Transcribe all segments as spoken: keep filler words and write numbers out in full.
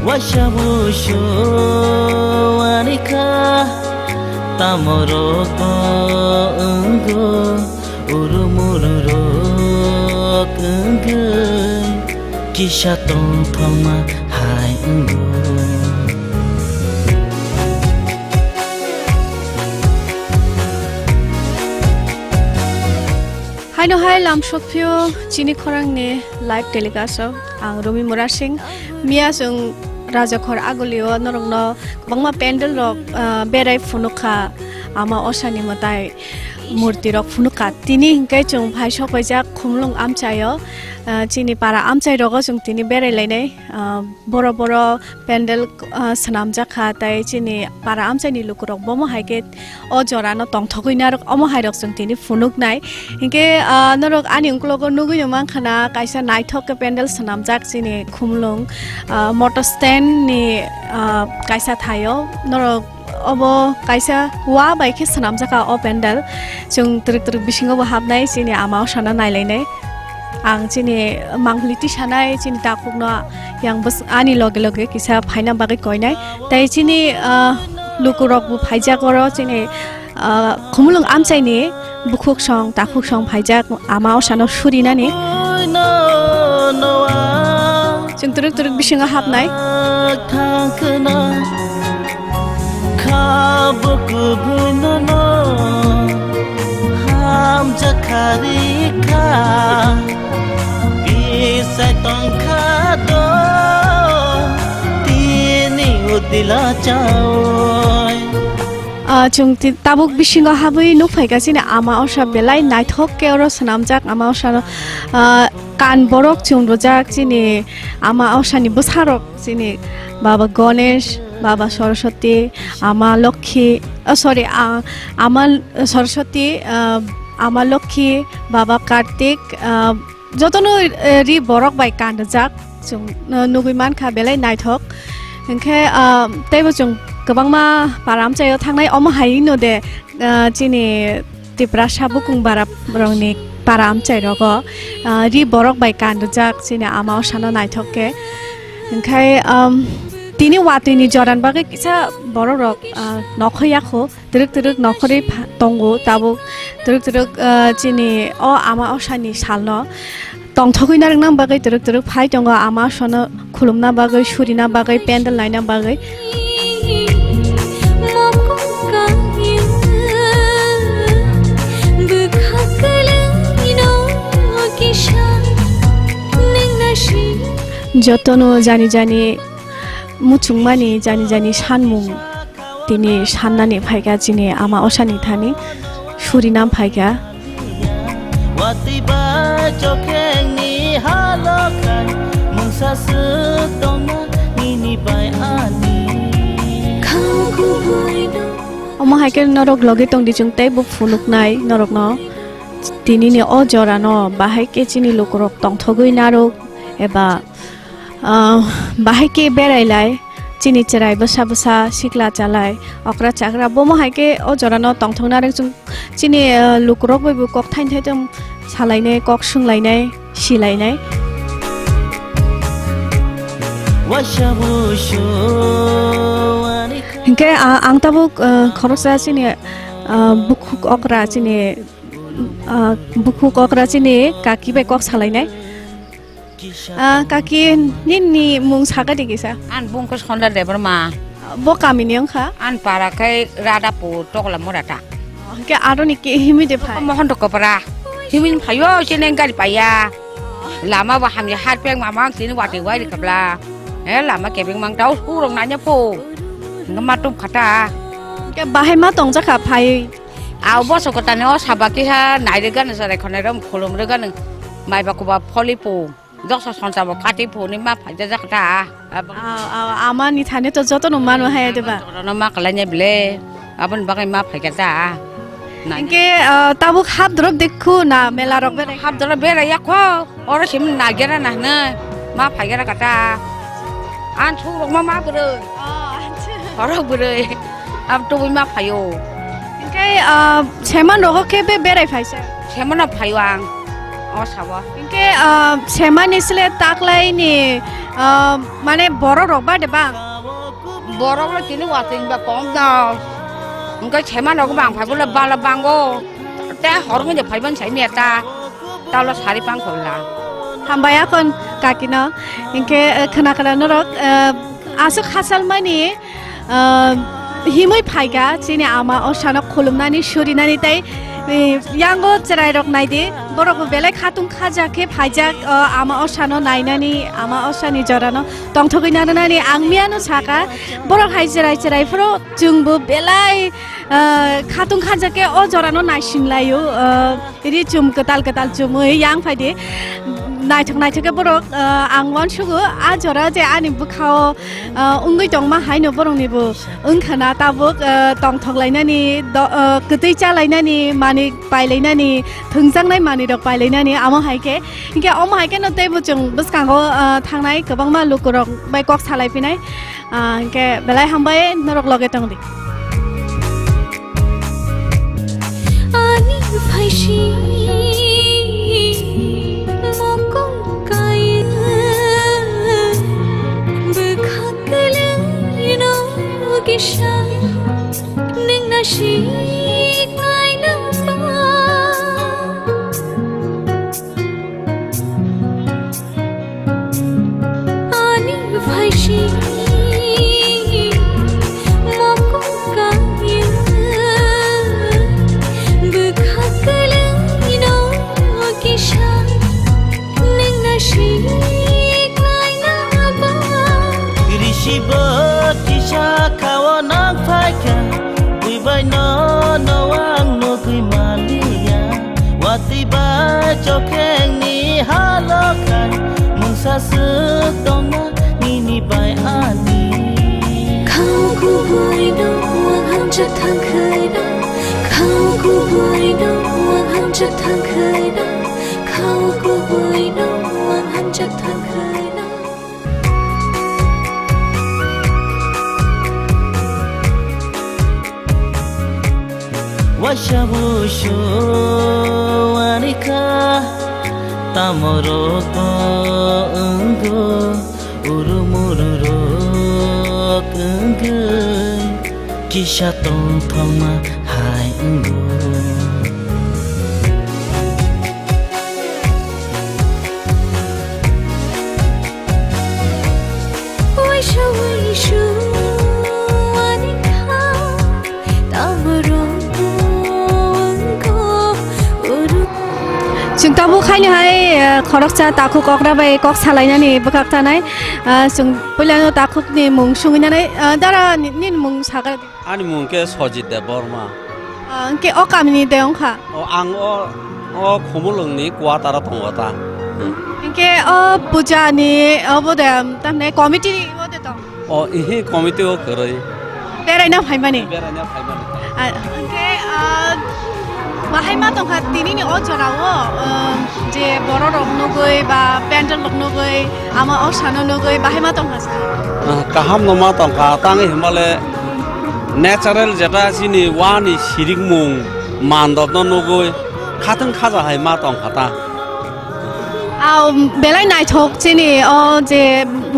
Waisa busu ani kha tamo rok wngo, uru muru rok wngwi kisa tongthokma hai wngo. Haino hai lam sokphio chini khorangni live telecast o ang Rumi Murasing. Miya chwng Rajakhor Agulio norokno kwbangma pandal rok, ah, berai phunukha, ama osani mwtai murti rok phunukha. Tini hinkhe chwng phai sokpaijak Khumulwng amchaio, ah, chini para amchai rogo chwng tini berai lainai. Ah, boro boro pandal, ah, swnamjak kha, tei chini para amchaini lukurok bomo hai khe o jorano tongthogwi narwk, omo hai rok chwng tini phunuknai. Hinkhe, ah, norok ani uklogo nugwi mankha na kaisa naithok khe pandal swnamjak chini Khumulwng, ah, motor stand ni, ah, kaisa thaio. Norok obo kaisa wa bai khe swnamjak o pandal. Chwng twrwk twrwk bisingo bo hapnai, chini ama osano nailainai. Ang chini mangpili tisanai, chini takhukno yang bwswk ani loge loge kisa phaina bagwi koinai. Tei chini, ah, lukurok bo phaijak oro, chini, ah, Khumulwng amchaini bukhuk song, takhuk song phaijak ama osano surinani. Chwng twrwk twrwk bisingo hapnai. Kha bo kubui nono hamjakha rikha, bisai tongkha do tini utila chawi. Ah, chwng ti-, tabuk bisingo habwi nukphaikha chini ama osa belai naithok khe oro swnamjak ama osano, ah, kan borok chum rwjak chini ama osani bwsarok. Chini Baba Ganesh, Baba Saraswati, Ama Lokhi, oh, sorry, ah, Ama Saraswati, ah, Ama Lokhi, Baba Kartik, ah, jotono, eh, ri borok bai kan rwjak chwng, eh, nugwi mankha belai naithok. Hinkhe, ah, teibo chwng kwbangma para amchaio thangnai, omo hai no de, ah, chini Tiprasa bukung bara rokni para amchai rogo, ah, ri borok bai kan rwjak chini ama osano naithok khe. Hinkhe, um, tini watwi ni joran bagwi kisa borok rok, ah, nokho yakho, twrwk twrwk nokhorwi pha-, tongo tabuk twrwk twrwk, ah, chini o ama osani salno. Tongthogwi narwkna bagwi twrwk twrwk phai tongo ama osano khulumna bagwi, surina bagwi, pendel naina bagwi. Jotono jani jani muchungmani jani jani sanmung. Tini sannani phaikha chini ama osani thani, surinam phaikha. Watwi bai chokhengni halokhai mungsa swk tongma nini bai ani. Omo hai khe norok logi tongdi chwng teibo phunuknai norokno. Tinini o jorano bahai khe chini lukurok tongthogwi narwk eba Ah, bahai khe berai lai, chini chwrai bwsa bwsa, sikla chalai, okra chagra, bomo hai khe o jorano tongthokna rwng chwng chini, ah, lukurok bai bo kok thaini thai tong salainai, kok swnglainai, silainai. Waisa busu ani kha- Hinkhe, ah, ang tabuk, ah, khoroksa chini, ah, bukhuk okra chini, ah, bukhuk okra chini kaki bai kok salainai. Ah, kaki, nini mung saka di kisa? An bung khe Sonda Debbarma. Bo kami ni wngkha? An para khe Radhapur, Tokla Murata. Hwnkhe aro ni ke himi de phai? Mohondo Kopra. Himi phaio, chini gari paiya. Lama bo hamya harpeng mamang chini wati wai kabla. Eh, lama kebeng mang tau surong nanya po. Ngama tum khata. Hwnkhe bahai ma tongjakha phai? Au boso kotani o saba kisa nairwgani sarai khonai rom khulum rwgani. Maiba kuba pholi po. Doksa sonsa bo kati phone ma phaijak jak ta. Aw, aw, ama ni thani to joto no mano hai de ba. Joto no ma kalai ne ble. Abon bagai ma phaikha ta. Nai. Hwnkhe, ah, tabuk hap drop dekhu na mela rok berai? Hap drop berai ya kho. Oro sim na gera na hne. Ma phaigera kata. Ang thuk rok ma ma bwrwi. Oh, acha. Horok bwrwi. Ab tubui ma phaio. Hingke, ah, seman rogo khe be berai phaisa? Semano phaio ang. O sabo. Hingke, ah, semani sile taklai ni, ah, mane borok rok ba de bang? Borok rok tini watwi ba kom no. Hingke seman rok bang phai bole bala bango. Te horong de phai ban sai meta. Talo sari pang khola. Hambai akon kakino. Hingke, eh, khna khna norok, eh, aswk hachal mani, eh, himwi phaikha chini ama osano khulumnani, surinani tei, eh, yango chwrairok naidi. Borokbo belai khatung khaja khe phaijak, o ama osano nainani, ama osani jorano tongthogwi nanani. Ang miyano saka, borok hai chwrai chwrai phuru chwngbo belai, eh, khatung khaja khe o jorano naisinglaio, eh, Ri chum kwtal kwtal chumui yang phaidi. Naithok naithok khe borok, ah, ang uansugo, ah jora je ani bwkhao, ah, wngwi tongma haino borokni bo wngkha na tabuk, ah, tongthok lainani, do-, ah, kwtwi cha lainani, manwi pai lainani, thwngjaknai manwi rok pai lainani, amo hai khe. Hinkhe omo hai khe no teibo chwng bwskango, ah, thangnai kwbangma lukurok bai kok salai phinai. Ah, hinkhe belai hambai norok loge tong di. Ani phaisi mokol kai bwkha kwlwino kisa nwng nasi kainaba. Ani phaisi mokol kaya bwkha kwlwino kisa nwng nasi kainaba. Risibo kisa khao nang phaikha, twi bai no no ang nugwi manliya. Watwi bai chokhengni halokhai mungsa swk tongma nini bai ani. Khao kubui no ang hamjak thangkhwino, khao kubui no ang hamjak thangkhwino, khao kubui no ang hamjak thangkhwino. Waisa busu ani kha tamo rok wnggo, uru muru rok wngwi kisa tongthokma hai wnggo. Waisa waisa ani kha tamo rok wnggo uru. Chwng tabuk haino hai, eh, khoroksa takhuk okra bai kok salainani bwkhak tanai. Ah, chwng puilano takhukni mung sungwi nanai. Ah, dara ni-, nini mung sakha di. Ani mung khe Sojit Debbarma. Ah, hwnkhe o kamini de wngkha? O, ang o, o Khumulwngni quarter-o tongo ta. Hmm. Hwnkhe o puja ni obo de, tamni committee o de tong? O, ihi committee o kwrwi. Beraina phaimani? Beraina phaimani. Ah, hwnkhe, ah, bahai ma tongkha tinini o jorao, ah, je borok rok nugwi ba pandal rok nugwi, ama o sano nugwi bahai ma tongkha sa? Ah, kaham no ma tongkha, tangwi hwnbale natural jeta chini wani sirikmung mandopno nugwi khatung khaja hai ma tongkha ta. Au, belai naithok chini o je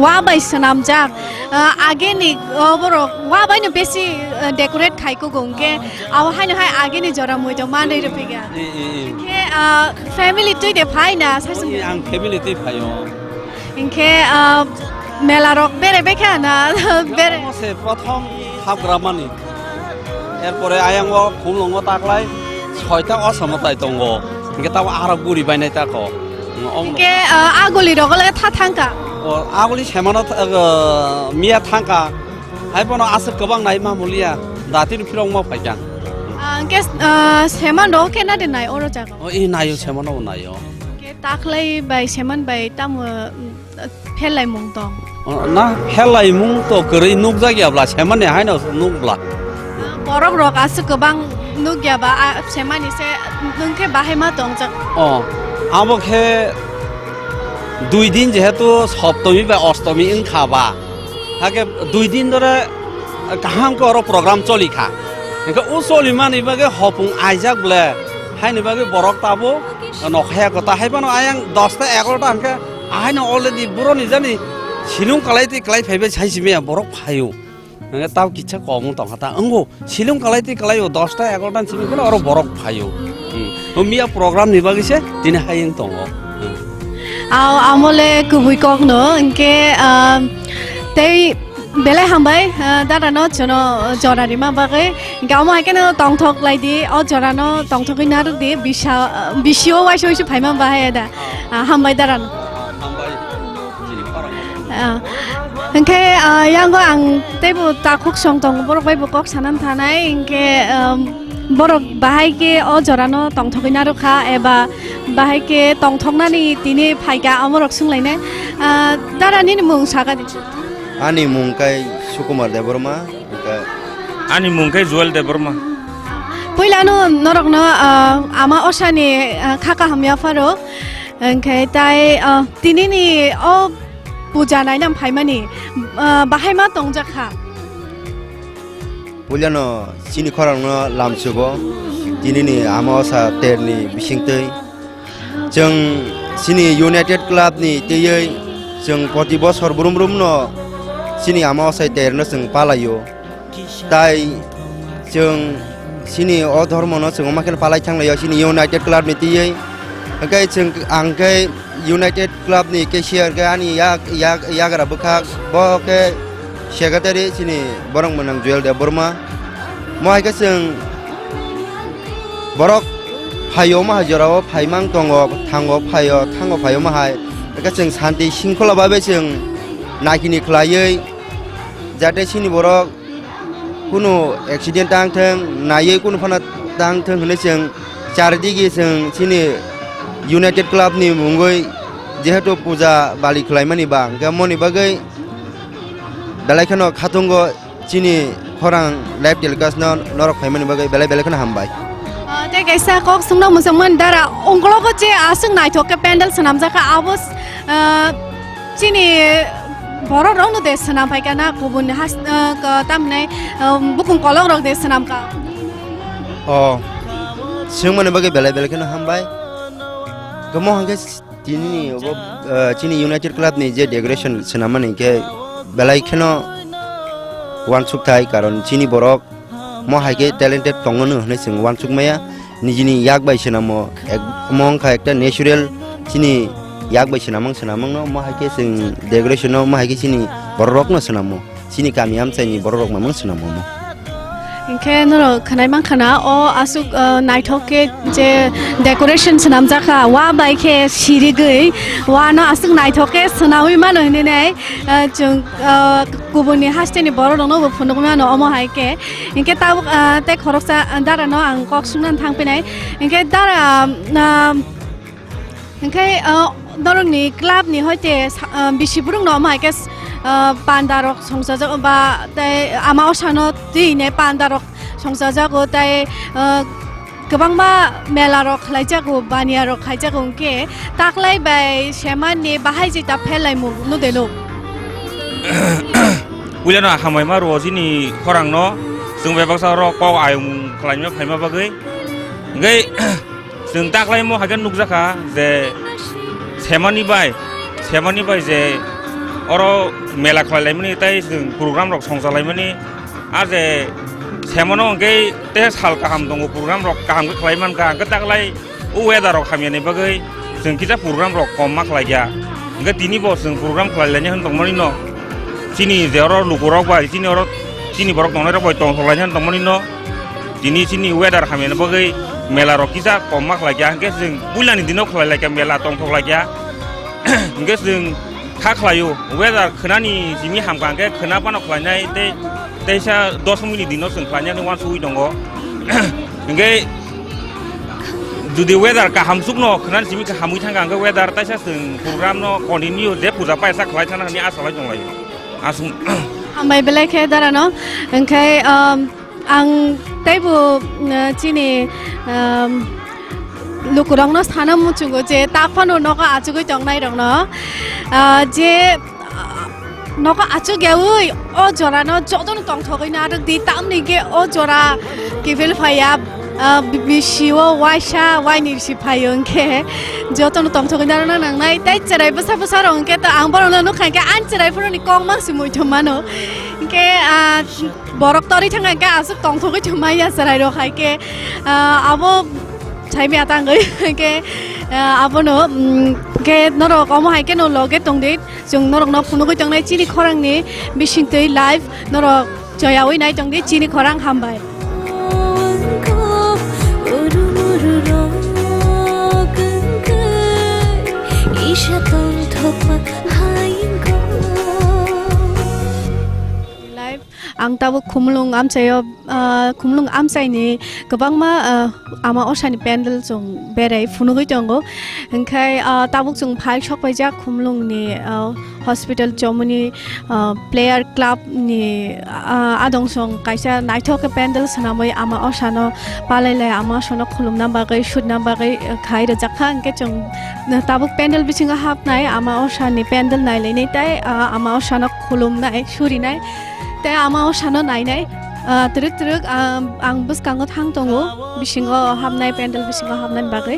wa bai swnamjak, ah, ageni o borok wa bai no besi, ah, decorate khai kugo hwnkhe, au haino hai ageni jora muido manwi rwphiga. I, i, i. Hwnkhe, ah, family twi de phai na sasung. Oi, ang family twi phaio. Hwnkhe, ah, mela rok bere bekha na bere. Omo se prothom hapgramani. Erpore ayang o Khumulwngo taklai soita osamo tai tongo. Hwnkhe tamo arok guri bainai tako. Ong-, ong-, hwnkhe, ah, aguli rok le tha thangka. O, aguli semano th-, ah, miya thangka. Hai bono aswk kwbang nai ma muliya. Dati ni phirok ma phaikha. Ah, hwnkhe, ah, seman rok khe na de nai oro jaga? O, i naio, semano naio. Hwnkhe taklai bai seman bai tamo, mm, Pherlaimung tong. O, na, pherlaimung to kwrwi nukjak ya bla, semani haino nuk bla. Borok rok aswk kwbang nuk ya ba, a, semani se nwng khe bahai ma tongjak. O, abo khe dui din jehetu Saptami bai Ostami wngkha ba. Hakhe dui din dhore kaham khe oro program choli kha. Hinkhe o choli mani bagwi hopung aijak ble, haini bagwi borok tabo nokhaya kota. Haibano ayang dosta egarota hinkhe ahaino already boroni jani silung kalai twi kalai phaibai sai simi ya borok phaio. Hinkhe tabo kisa kom wng tongkha ta. Wngo. Silung kalai twi kalai o dosta egarota ni simi kheno oro borok phaio. Hmm. O miya program ni bagwi se tini hayung tongo. Hmm. Aw, amole kubui kok no, hinkhe, ah, tei belai hambai, ah, dada no jono jora rima bagwi. Hinkhe amo hai kheno tongthok lai di, o jora no tongthok wi narwk di, bisa, ah, bisio waisa waisa phaima bahai da. Ah, hambai dada no. Ah, hambai. Ah, hinkhe, ah, yango ang teibo takhuk song tongo, borok bai bo kok sanam thanai, hinkhe, um, borok bahai khe o jorano tongthogwi narwkha eba bahai khe tongthoknani tini phaikha, amorok swnglainai. Ah, dara, nini mung saka di. Ani mung khe Sukumar Debbarma, hinkhe ani mung khe Joel Debbarma. Puilano norokno, ah, ama osani, ah, kha kaham yapharo. Hinkhe tai, ah, tinini o puja nainam phaimani, ah, bahai ma tongjak kha. Puilano chini khorangno lamsugo, tinini ama osa terni bisingtwi. Chwng chini United Club ni twiwi chwng poti bosor brum brumno chini ama osai terno chwng palaio. Tai chwng chini o dhormono chwng omo khe palai thanglaio chini United Club ni twiwi. Hwnkhe chwng ang khe United Club ni cashier khe ani yak, yak, yagra bwkhak, bo khe secretary chini borok mwnang Joel Debbarma. Mo hai khe chwng borok phaio omo hai jorao phaimang tongo, thango phaio, thango phaio omo hai. Hwnkhe chwng santi singkhola babe chwng naikini khlaiwi jate chini borok kunu accident tang thung, naiwi kunu phano tang thung hwnwi chwng chardigi chwng chini United Club ni mungwi jehetu puja bali khlaimani ba, hwnkhe moni bagwi belai kheno khatungo chini khorang live telecast no norok phaimani bagwi belai belai kheno hambai. Ah, tei kaisa kok swngna muchungmani dara, ungkologo je aswk naithok khe pandal swnamjak kha, abo, ah, chini borok rokno de swnam phaikha na kubun has, ah, ka-, tamhinai, ah, bukung kolok rok de swnam kha? Oh, swngmani bagwi belai belai kheno hambai. Kamo hwnkhe tini ni obo, ah, chini United Club ni je decoration swnammani khe belai kheno uansuk thai, karon chini borok mo hai khe talented tongo no hwnwi chwng uansuk maya. Nijini yak bai swnamo, ek-, omo wngkha ekta natural chini yak bai swnamang swnamang no, mo hai khe chwng decoration no, mo hai khe chini borok rok no swnamo, chini kami amchai ni borok rok mamang swnamo mo. Hinkhe norok khwnai mankha na, o aswk, uh, naithok khe je decoration swnamjak kha, wa bai khe sirigwi, wa no aswk naithok khe swnaui mano hinwi nai, uh, chwng, uh, kubuni haste ni borok rok no bo phunuk mano omo hai khe. Hinkhe tabuk, ah, tei khoroksa, ah, dara no ang kok sungna thang pinai. Hinkhe dara, ah, hinkhe, ah, norokni club ni hoite sa-, ah, bisi borok no omo hai khe, ah, panda rok songchajago ba tei ama osano twi hinwi panda rok songchajago tei, ah, kwbangma mela rok khlaijago, baniya rok khaijago, hinkhe taklai bai semani bahai jeta phelaimung no de no. Puilano hambai ma rwo chini khorang no, chwng bai baksa oro kok ayung khlaima phaima bagwi. Hwnkhe chwng taklaimo hakhe nukjakha je semani bai, semani bai je oro mela khlai laimani tei chwng program rok songcha laimani. A je semano hwnkhe tei sal kaham tongo, program rok kaham khe khlai mankha, hwnkhe taklai o weather rok hamyani bagwi chwng kisa program rok kom ma khlai kha. Hwnkhe tini bo chwng program khlai lainai hwn tongmani no, chini je oro lukurok bai, chini oro, chini borok tongnai rok bai tongthok lainai hwn tongmani no, tini chini weather hamyani bagwi mela rok kisa kom ma khlai kha. Hwnkhe chwng puila ni dino khlai lai kha, mela tongthok lai kha. Hwnkhe chwng kha khlaio, weather khwnani simi hamkha hwnkhe khwna phano khlainai tei teisa doshmini dino chwng khlainani uansugwi tongo. Hwnkhe jodi weather kaham chukno khwnani simi khe hamwi thangkha hwnkhe weather taisa chwng program no continue je puja paisa khlai thana hwnwi asa lai tonglaio. Aswk. Hambai belai khe dara no, hwnkhe, um, Ang teibo, uh, chini, um, lukurokno sana muchungo je tak phano nogo achugwi tongnairokno, uh, je, uh, Nogo achuk yaui o jora no joto no tongthogwi narwk di, tamni hwnkhe o jora kebel phaiya, ah, bi-, bisi o waisa waini si phaio hwnkhe joto no tongthogwi narwk na nangnai. Tai chwrai bwsa bwsa rok hwnkhe to ang borok no nukha hwnkhe ani chwrai phuru ni kok mang si muithum mano. Hwnkhe, ah, borok torwi thangkha hwnkhe aswk tongthogwi thumaiya chwrai rok hai khe, ah, abo saimaya tangwi hwnkhe, ah, abono, mm, hwnkhe norok omo hai kheno loge tongdi. Chwng norokno phunugwi tongnai chini khorangni bisingtwi live norok choyaui nai tongdi chini khorang, hambai. Live, ang tabuk Khumulwng amchaio, ah, Khumulwng amchaini kwbangma, ah, ama osani pandal chwng berai phunugwi tongo. Hwnkhe, ah, tabuk chwng phai sokpaijak Khumulwngni, ah, hospital Chomoni, ah, player club ni, ah, adong song kaisa naithok khe pandal swnamwi ama osano palai lai, ama osano khulumna bagwi, sudna bagwi, ah, khai rwjak kha. Hwnkhe chwng tabuk pandal bisingo hapnai, ama osani pandal nailainai tai, ah, ama osano khulumnai, surinai. Tei ama osano nainai, ah, twrwk twrwk, ah, ang bwskango thang tongo, bisingo hapnai, pandal bisingo hapnani bagwi.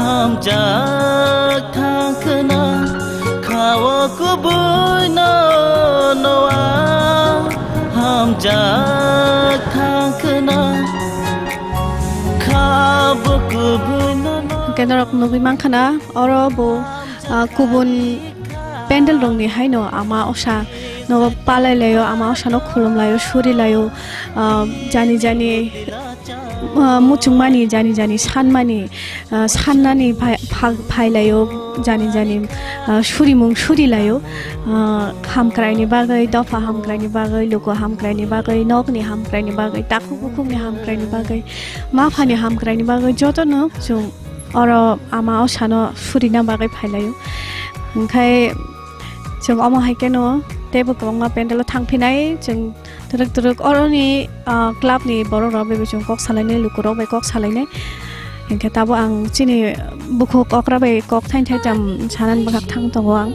Hamjak thangkhwna, kha-o kubui no noa. Hamjak thangkhwna, kha-o kubui no noa. Hwnkhe norok nugwi mankha na, oro bo, ah, kubun pandal rokni haino ama osa no palai laio, ama osa no khulum laio, suri laio, ah, jani jani, ah, muchungmani, jani jani sanmani, ah, sannani phai-, pha-, phai laio, jani jani, ah, surimung suri laio, ah, hamkraini bagwi, dopha hamkraini bagwi, luku hamkraini bagwi, nokni hamkraini bagwi, takhuk bukhukni hamkraini bagwi, maphani hamkraini bagwi jotono chwng oro ama osano surina bagwi phailaio. Hwnkhe chwng omo hai kheno teibo kwbangma pandalo thangphinai, chwng twrwk twrwk oroni, ah, clubni borok rok bai chwng kok salainai, lukurok bai kok salainai. Hwnkhe tabuk ang chini bukhuk okra bai kok thain thaitam sanani bwkhak thang tongo ang.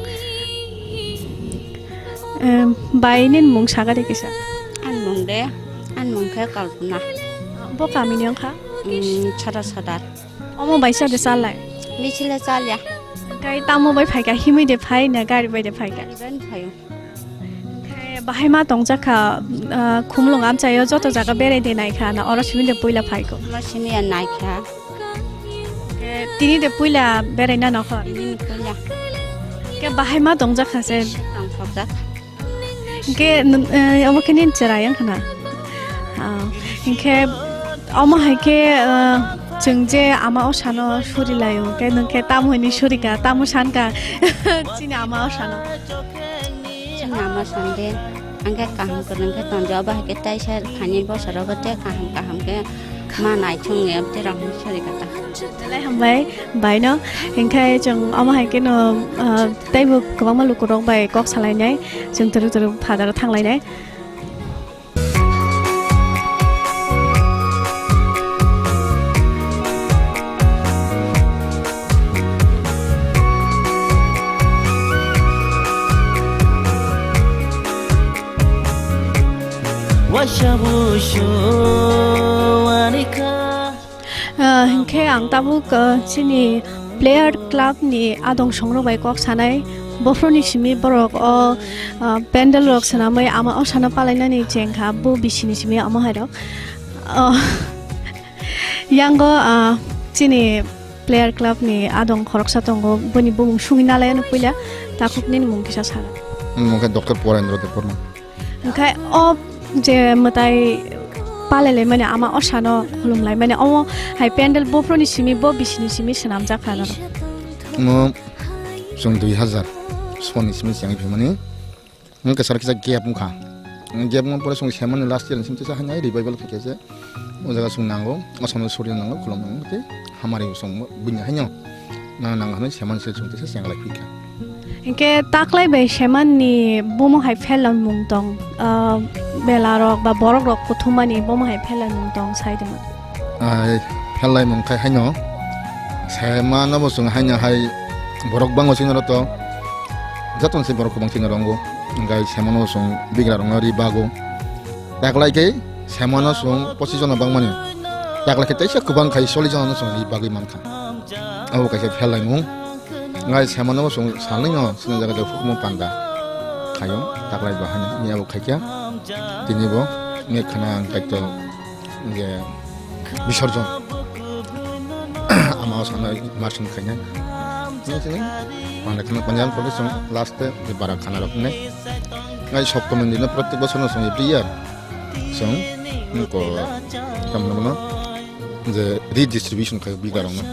Em, bai nini mung saga de kisa? Ani mung de, ani mung khe Kalpuna. Bo kamini wngkha? Mm, Chhara Sadar. Omo bai sa de salai? Michile chalya. Kai tamo bai phaika, himui de phai na gari bai de phaika? Gari bai phaio. Kai bahai ma tongjak kha, ah, Khumulwng amchaio joto jaga berai de nai kha na oro simi de puila phaiko? Oro simi ya nai kha. Ke tini de puila berai na nokhor? Tini ni puila. Ke bahai ma tongjak kha se? Tong sokjak. Hingke, eh, omo khe nini chwrai wngkha na? Ah, hingke omo hai khe, eh, chwng je ama osano suri laio, hingke nwng khe tamo hwnwi suri kha, tamo san kha chini ama osano? Chini ama san de, ang khe kaham kwrwng khe tonjak, obo hai khe taisa thani bosorogo tei kaham kaham khe ma naithok ni, tei rang sari kata. Belai hambai, bai no. Hingke chwng omo hai khe no, ah, teibo kwbangma lukurok bai kok salainai, chwng twrwk twrwk phataro thanglainai. Waisa busu ani kha. Ah, hingke ang tabuk, ah, chini player club ni adong songrok bai kok sanai. Bophro ni simi borok o, ah, pandal rok swnamwi ama osano palainani chengkha, bo bisi ni simi omo hai rok. Oh, yango, ah, chini player club ni adong khoroksa tongo, boni bumung sungwi nalai ano puila, takhuk nini mung kisa sala. Ani mung khe Doctor Porendra Debbarma. Hingke o je mwtai palailaimani ama osano khulumlaimani omo hai pandal bophro ni simi bo bisi ni simi swnamjak kha norok? Omo chwng dui hazar soni simi chengwi phaimani. Omo kisa kisa gap wngkha. Gap wngma pore chwng semani last year ni simi teisa hai revival khaikhe se. O jaga chwng nango, aswkno suri nango, khulum nango, tei hamari chwng buini haino nang nang hinwi seman se chwng teisa chenglai phikha. Hinkhe taklai bai seman ni bumo hai pherlaimung tong, ah, bela rok ba borok rok kuthumani bumo hai pherlaimung tong sai tongma. Ai, pherlaimung khai haino semano bo chwng haino hai borok bango chini oro to Jotono se borok kwbang thwina rongo. Hwnkhe semano chwng bigra rokno ri bago. Taklai khe semano chwng pochis jona bangmani. Taklai khe teisa kwbang khai chollish jona no chwng ri bagwi mankha. Abo kaisa pherlaimung. Hwnkhe semano chwng salnwi no chwng jaga jaga hukumu panda khaio. Taklai bo haino miya bo khaikha. Tini bo hwnkhe khana ang kaito hwnkhe bisorjon. Ama o sanai marsing khainai. Nini sini? Mane khana panjang kori song last te di bara khana rok ne. Ngai sokto mandi no protek bosor no song every year. Song ko kam no no je redistribution khai bigra rok no.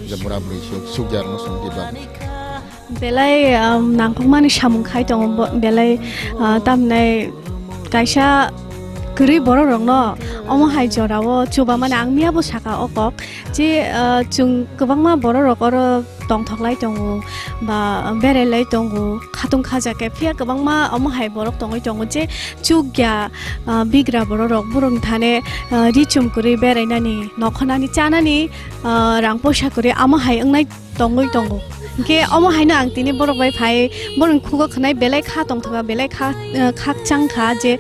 Je bura buri suk suk jar no song di ba. Belai, um, nangkukmani samung khai tongo bo, belai, uh, tamhinai kaisa kwrwi borok rokno omo hai jorao chubamani ang miyabo saka o kok je, uh, chwng kwbangma borok rok oro tongthok lai tongo ba berai lai tongo khatung khaja khe phiya kwbangma omo hai borok tongwi tongo je chukya, uh, bigra borok rok borokni thane, uh, ri chum kwrwi berainani nokhornani chanani, uh, rang poisa kwrwi amo hai wngnai tongwi tongo. Hwnkhe omo haino ang tini borok bai phai borokni khugo khwnai belai kha tongthoka, belai kha, eh, khakchang kha je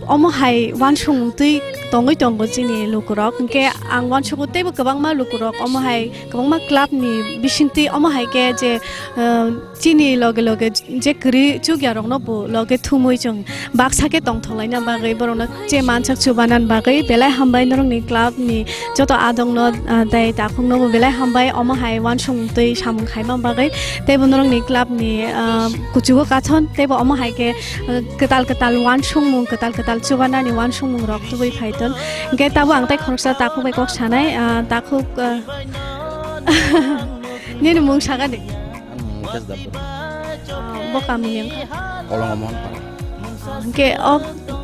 omo hai uansukmung twi tongwi tongo chini lukurok. Hwnkhe ang uansugo teibo kwbangma lukurok omo hai kwbangma club ni bisingtwi omo hai khe je, eh, chini loge loge je kwrwi chukya rokno bo loge thumwi chwng baksa khe tongthok laina bagwi borokno che mansak chubanan bagwi belai hambai norokni club ni joto adong no, ah, tei takhuk no bo belai hambai omo hai uansukmung twi samung khaima bagwi tei bo norokni club ni, ah, kuchugo kathon tei bo omo hai khe, ah, kwtal kwtal uansukmung kwtal kwtal chubanani uansukmung rok tubui phai ton hwnkhe tabo ang tei khoroksa takhuk bai kok sanai, ah, takhuk, ah, nini mung saka di. Ang Mukesh Dapur. Ah, bo kamini wngkha? Kolongo Mohon Para. Hwnkhe o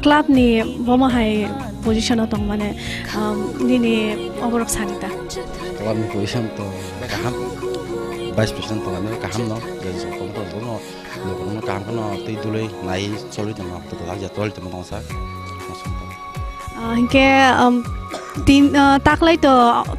club ni bomo hai position o tong mane, um, nini oborok sani ta? Club ni position to kaham. Vice president to kami kaham no. Jadi sokong to bono. Bono kaham kono tei duloi nai choloi tongma. To lagi choloi tongma tongsa. Ah, hwnkhe, um, tin, ah, taklai to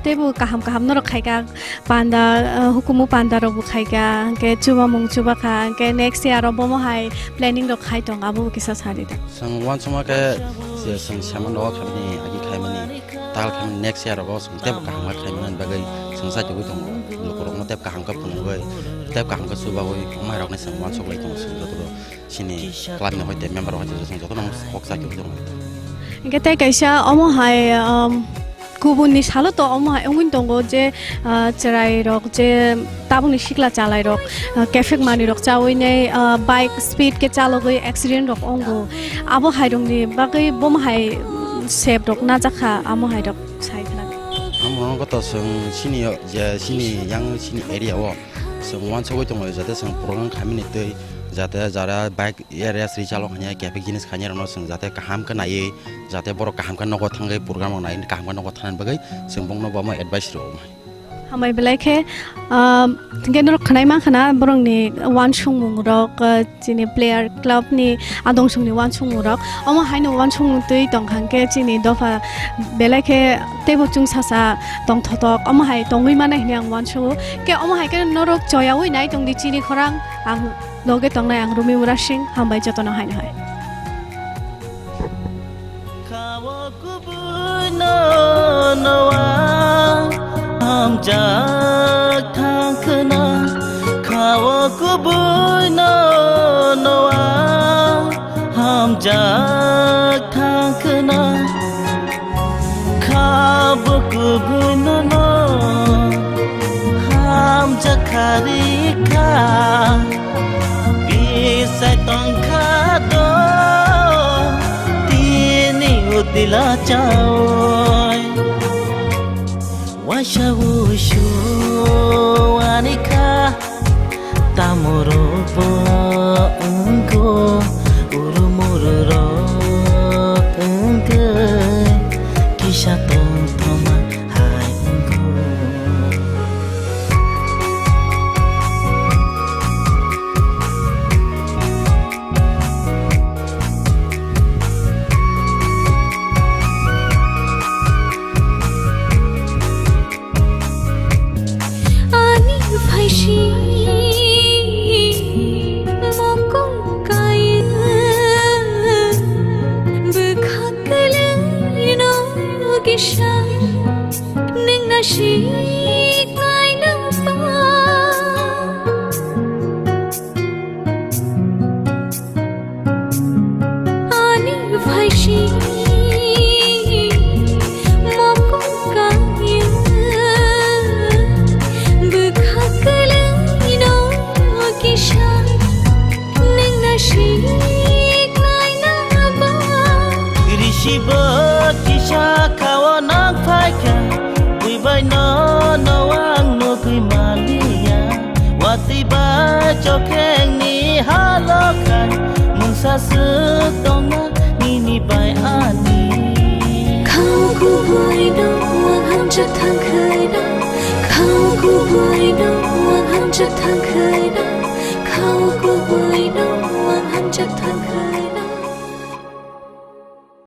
teibo kaham kaham norok khaikha. Panda, ah, hukumu panda rok bo khaikha, hwnkhe chubamung chubakha, hwnkhe next year o bomo hai planning rok khai tong, abo bo kisa sadi da. Chwng uansukma khe je chwng semano khamni agi khaimani, tal khamni next year o chwng teibo kaham khe khaimani bagwi chwng sai tongwi tongo. Lukurokno teibo kaham khe phunugwi, teibo kaham khe chubagwi, omo hai rokni chwng uansuk lai tongo chwng joto. Chini club ni hoite member hoite chwng jotono kok chakhe tongo. Hingke tei kaisa omo hai, um, kubun ni salo to omo hai wngwi tongo je, uh, chwrai rok je tabuk ni sikla chalai rok, uh, kefek manwi rok chawi nei, uh, bike speed ke chalogwi accident rok wngo. Abo hai rok ni bagwi bomo hai, um, sep rok najakha amo hai rok sai khna. Amo no to chwng chini je chini yang chini area o chwng uansugwi tongo jate chwng program khaimani twi jate jara bike Area sri chalo khanya kepek jinis khanya rokno chwng jate kaham khe naiwi jate borok kaham khe nogo thangwi program rok naiwi kaham khe nogo thangna bagwi chwng bongno bo advice rwo. Hambai belai khe, ah, hwnkhe norok khwnai mankha na borokni uansukmung rok, ah, chini player club ni adong songni uansukmung rok omo haino uansukmung twi tongkha hwnkhe chini dopha belai khe teibo chwngsacha tongthotok omo hai tongwi mannai hinwi ang uansugo. Khe omo hai khe norok choyaui nai tongdi chini khorang ang. Loge tongnai ang Rumi Murasing, hambai jotono haino hai. Khawo kubui no noa hamjak thangkhwna, khawo kubui no noa hamjak thangkhwna. Kha bo kubui no no hamjak khari kha. Bisai tongkha do tini utila chawi. Waisa wusu ani kha. Tamoro bo wngkho, uru muru rok wngkhe, kisa tongthoma hai wngkho. Ani Risibo kisa khao nang phaikha, buibai no no ang nugui maliya. Watwi bai chokhengni halokhai, mungsa swk tongna nini bai ani. Khao kubui no ang hamjak thangkhai no, khao kubui no ang hamjak thangkhai no, khao kubui no ang hamjak thangkhai.